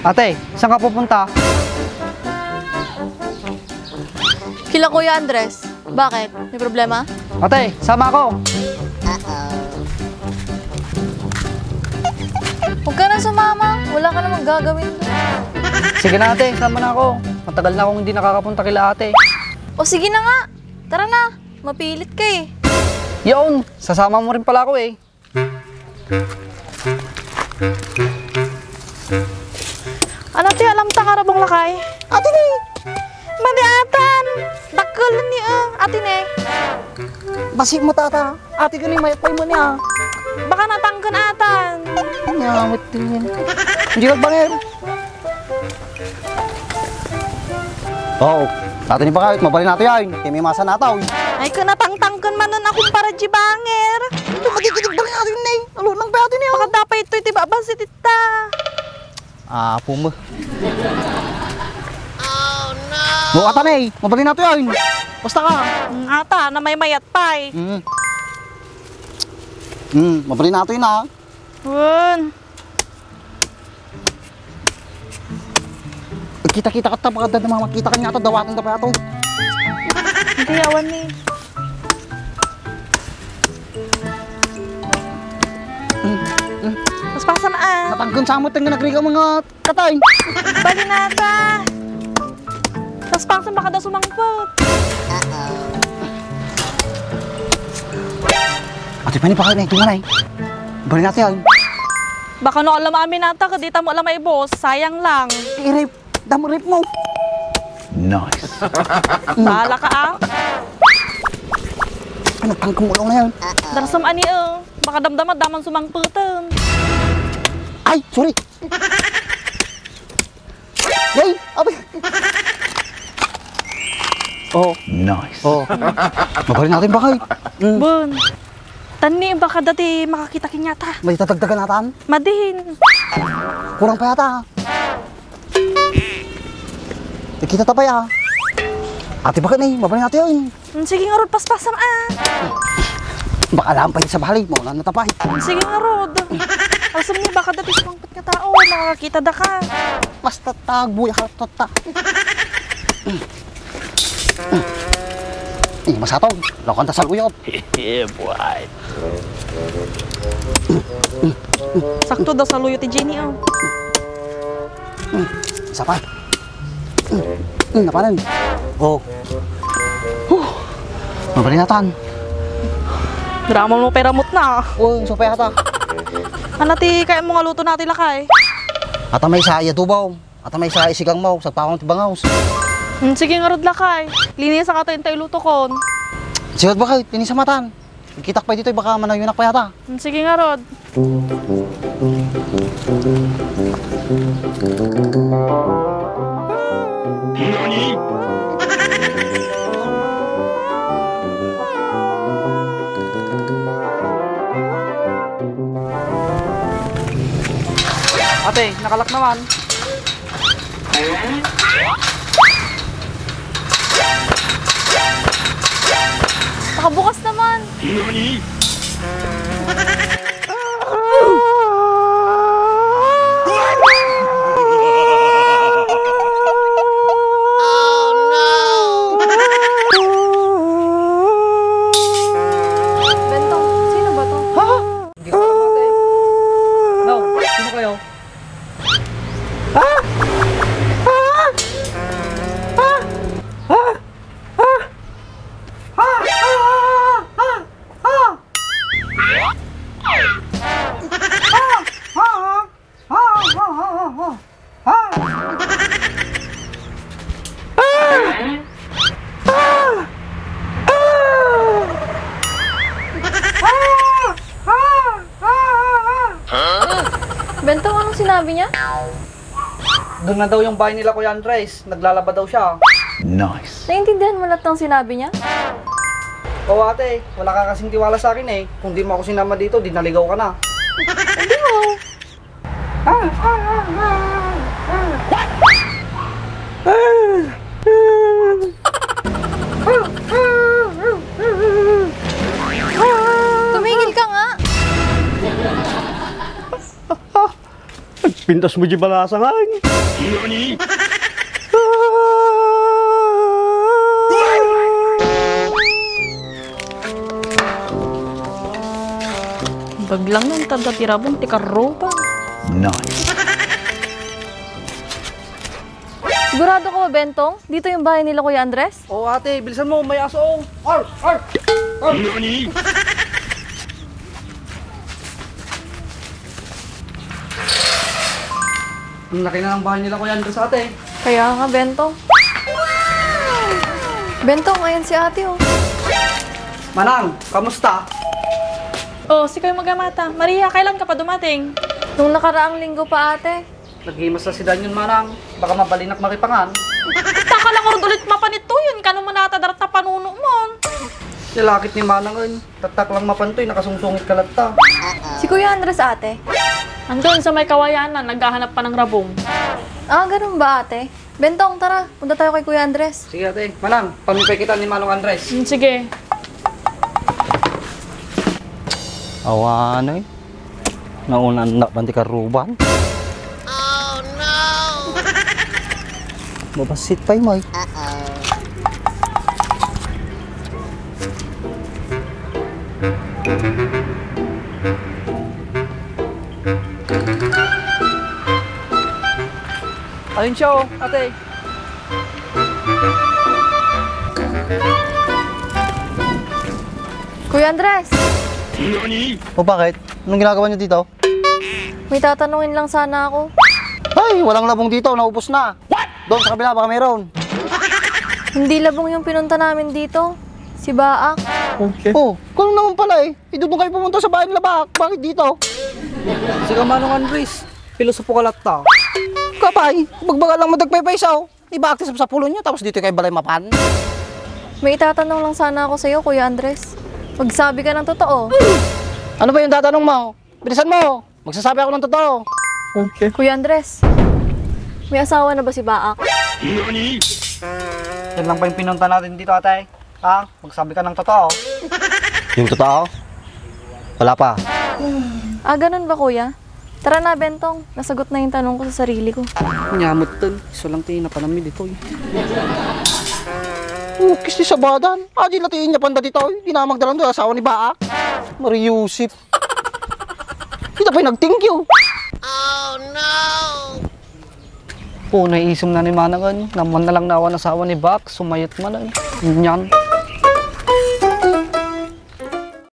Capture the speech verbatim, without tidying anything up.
Ate, saan ka pupunta? Kila Kuya Andres. Bakit? May problema? Ate, sama ako. Huwag ka na sumama. Wala ka namang gagawin doon. Sige na, ate, sama na ako. Matagal na akong hindi nakakapunta kila ate. O sige na nga. Tara na. Mapilit ka eh. Yaon, sasama mo rin pala ako eh. Ano ti alam ta karabong lakay? Ati ni! Madi atan! Dakkel ni, eh. Ati ni. Basi mo, tata. Ati ka ni, mayat pay mo niya. Baka natangken atan. Anya, matin. Hindi ka banger. Oo. Ati ni, bakit? Mabalin natin yan. Kaya may masa na tao. Ay, ka natangtangken manen ako para di banger. Ito, magigidig ba rin natin, eh? Alo, nang ba ati niya? Baka dapat ito, iti babas, iti ta. Ah, puma. Oh, no! No, ata na eh. Mabalin nato yan. Basta ka. Mm, ata, na may mayat pa eh. Mm. Mm, mabalin nato yun ah. Wun. Kita-kita ka ta, baka da naman makita ka niya to, dawatan da pa to. Hindi, awan ni. Mm, mm. Paspasan ah. Matangkon sa amot nga nagrigaw mga katay. Bali nata. Paspasan baka da sumangpet. Ate Pani, baka na itungan ay. Bali natin yan. Baka no alam amin nata, kadita mo alam ay boss. Sayang lang. I-rape. Damo rape mo. Nice. Bahala ka ah. Ay, nagtangkong ulo na yan. Darsam ani eh. Baka damdama daman sumangpeten. Ay, sorry. Yay! Abi! Oh. Nice. Oh. Mabalin natin bakay. Mm. Bon. Tanni baka dati makakita kinyata. May tatagdagan natan? Madin. Kurang pa yata. Nakita ta pa ya. Ate, bakit ni? Mabalin natin yun. Mm, sige nga rod, paspasam ah. Baka lang pa yun sa bali. Mauna na tapay. Mm, sige nga rod. Asam ni baka dati sumangpet nga tao, makakita da ka. Basta tagbuya ka, tata. Eh, masatog. Lakan ta saluyot. Yeah, boy. Sakto da saluyot ti Jenny, oh. Isa pa. Mm, napanan. Oh. Huh. Mabalinatan. Dramon mo peramot na. Oh, so pa yata. Ano ti kaya mo nga luto na ti lakay? Ata may sa iya tubaw. Ata may sa isigang mo, sagpakon ti bangaws. Hmm, sige nga rod lakay. Linis ka tayo tayo luto kon. Sige, bakit? Linis sa matan. Kitak pa dito, baka manayunak pa yata. Hmm, sige nga rod. Ate, nakalak naman. Nakabukas naman. Bentong, sino ba to? Ha? Hindi ko alam, ate. Now, sino kayo? Ah! Ah! Ah! Ah! Ah! Bentong, anong sinabi niya? Doon na daw yung bahay nila Kuya Andres. Naglalaba daw siya. Nice. Naintindihan mo lahat ng sinabi niya? Oo, ate. Wala ka kasing tiwala sa akin eh. Kung di mo ako sinama dito, di naligaw ka na. Hindi mo. Pintas mo di balasangan. Baglang nang tanda ti rabong ti karruba. Nice. Sigurado ka ba, Bentong? Dito yung bahay nila Kuya Andres? Oo, ate. Bilisan mo. May aso. Ar! Ar! Ar! Ang laki na ng bahay nila Kuya Andres, ate. Kaya nga, Bentong. Bentong, ayan si ate, oh. Manang, kamusta? Oh, si Kuya Magamata. Maria, kailan ka pa dumating? Nung nakaraang linggo pa, ate. Naghimas na si Daniel, manang. Baka mabalinak maripangan. Taka lang urod ulit mapanituyon, kano manata darta panuno mon. Nilakit ni manang, eh. Tatak lang mapantoy, nakasungsungit ka latta. Si Kuya Andres, ate. Andun sa may kawayanan, naghahanap pa ng rabong. Ah, ganun ba, ate? Bentong, tara. Punta tayo kay Kuya Andres. Sige, ate. Manang, pamipay kita ni Manong Andres. Hmm, sige. Awan, eh. Nauna na panti karuban. Oh, no! Mabasit pa, Imoy. Ayun siya, oh, ate. Kuya Andres! O bakit? Anong ginagawa niyo dito? May tatanungin lang sana ako. Ay, walang labong dito. Naubos na. Doon sa kabila, baka meron. Hindi labong yung pinunta namin dito. Si Baak. Oh, ganun naman pala eh. Eh, doon kayo pumunta sa bahay nila Baak. Bakit dito? Sige, Manong Andres. Pilosopo ka latta. Kapay, bagbaga lang mo dagpaypay sa, oh. Iba akti sa sapulon nyo, tapos dito kay balay mapan. May itatanong lang sana ako sa'yo, Kuya Andres. Magsabi ka ng totoo. Ano ba yung tatanong mo? Bilisan mo! Magsasabi ako ng totoo. Kuya Andres, may asawa na ba si Baak? Yan lang ba yung pinunta natin dito, ate? Ha? Magsabi ka ng totoo. Yung totoo? Wala pa. Ah, ganun ba, Kuya? Tara na, Bentong. Nasagot na yung tanong ko sa sarili ko. Nyamot ton. Isu lang ti napanam mi ditoy. Oh, kisti sabadan. Adi latiin niya panda ditoy. Di na magdalan doon asawa ni Baak. Mariusip. Kita pa'y nag-thank you. Oh, no! Oh, naiisem na ni Manang, naman na lang nawan asawa ni Baak. Sumayot man, eh. Nyan.